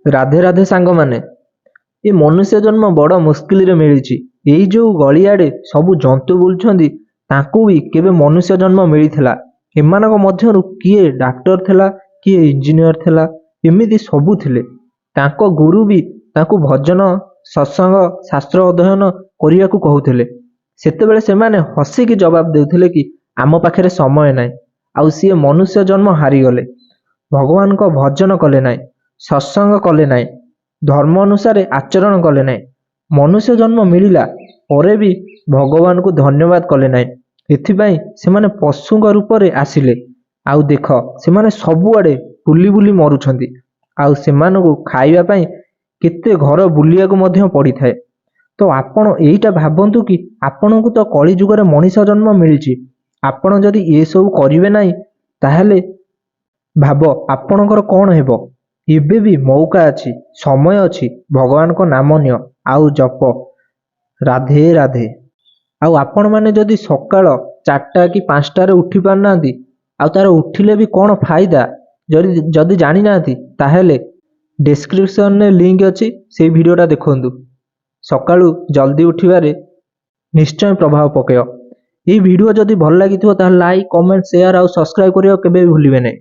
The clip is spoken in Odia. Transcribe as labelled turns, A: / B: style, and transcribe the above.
A: ରାଧେ ରାଧେ ସାଙ୍ଗମାନେ। ଏ ମନୁଷ୍ୟ ଜନ୍ମ ବଡ଼ ମୁସ୍କିଲରେ ମିଳିଛି। ଏଇ ଯେଉଁ ଗଳିଆଡ଼େ ସବୁ ଜନ୍ତୁ ବୁଲୁଛନ୍ତି, ତାଙ୍କୁ ବି କେବେ ମନୁଷ୍ୟ ଜନ୍ମ ମିଳିଥିଲା। ଏମାନଙ୍କ ମଧ୍ୟରୁ କିଏ ଡାକ୍ତର ଥିଲା, କିଏ ଇଞ୍ଜିନିୟର ଥିଲା, ଏମିତି ସବୁ ଥିଲେ। ତାଙ୍କ ଗୁରୁ ବି ତାଙ୍କୁ ଭଜନ, ସତ୍ସଙ୍ଗ, ଶାସ୍ତ୍ର ଅଧ୍ୟୟନ କରିବାକୁ କହୁଥିଲେ। ସେତେବେଳେ ସେମାନେ ହସିକି ଜବାବ ଦେଉଥିଲେ କି ଆମ ପାଖରେ ସମୟ ନାହିଁ। ଆଉ ସିଏ ମନୁଷ୍ୟ ଜନ୍ମ ହାରିଗଲେ, ଭଗବାନଙ୍କ ଭଜନ କଲେ ନାହିଁ, ସତ୍ସଙ୍ଗ କଲେ ନାହିଁ, ଧର୍ମ ଅନୁସାରେ ଆଚରଣ କଲେ ନାହିଁ। ମନୁଷ୍ୟ ଜନ୍ମ ମିଳିଲା ପରେ ବି ଭଗବାନଙ୍କୁ ଧନ୍ୟବାଦ କଲେ ନାହିଁ। ଏଥିପାଇଁ ସେମାନେ ପଶୁଙ୍କ ରୂପରେ ଆସିଲେ। ଆଉ ଦେଖ, ସେମାନେ ସବୁଆଡ଼େ ବୁଲି ବୁଲି ମରୁଛନ୍ତି। ଆଉ ସେମାନଙ୍କୁ ଖାଇବା ପାଇଁ କେତେ ଘର ବୁଲିବାକୁ ମଧ୍ୟ ପଡ଼ିଥାଏ। ତ ଆପଣ ଏଇଟା ଭାବନ୍ତୁ କି ଆପଣଙ୍କୁ ତ କଳିଯୁଗରେ ମଣିଷ ଜନ୍ମ ମିଳିଛି, ଆପଣ ଯଦି ଏସବୁ କରିବେ ନାହିଁ, ତାହେଲେ ଭାବ ଆପଣଙ୍କର କ'ଣ ହେବ। ଏବେ ବି ମଉକା ଅଛି, ସମୟ ଅଛି, ଭଗବାନଙ୍କ ନାମ ନିଅ ଆଉ ଜପ ରାଧେ ରାଧେ। ଆଉ ଆପଣମାନେ ଯଦି ସକାଳ 4ଟା କି 5ଟାରେ ଉଠି ପାରୁନାହାନ୍ତି, ଆଉ ତାର ଉଠିଲେ ବି କ'ଣ ଫାଇଦା ଯଦି ଜାଣିନାହାନ୍ତି, ତାହେଲେ ଡେସ୍କ୍ରିପସନରେ ଲିଙ୍କ ଅଛି, ସେଇ ଭିଡ଼ିଓଟା ଦେଖନ୍ତୁ। ସକାଳୁ ଜଲ୍ଦି ଉଠିବାରେ ନିଶ୍ଚୟ ପ୍ରଭାବ ପକାଇବ। ଏଇ ଭିଡ଼ିଓ ଯଦି ଭଲ ଲାଗିଥିବ, ତାହେଲେ ଲାଇକ୍, କମେଣ୍ଟ, ସେୟାର ଆଉ ସବସ୍କ୍ରାଇବ୍ କରିବାକୁ କେବେ ବି ଭୁଲିବେ ନାହିଁ।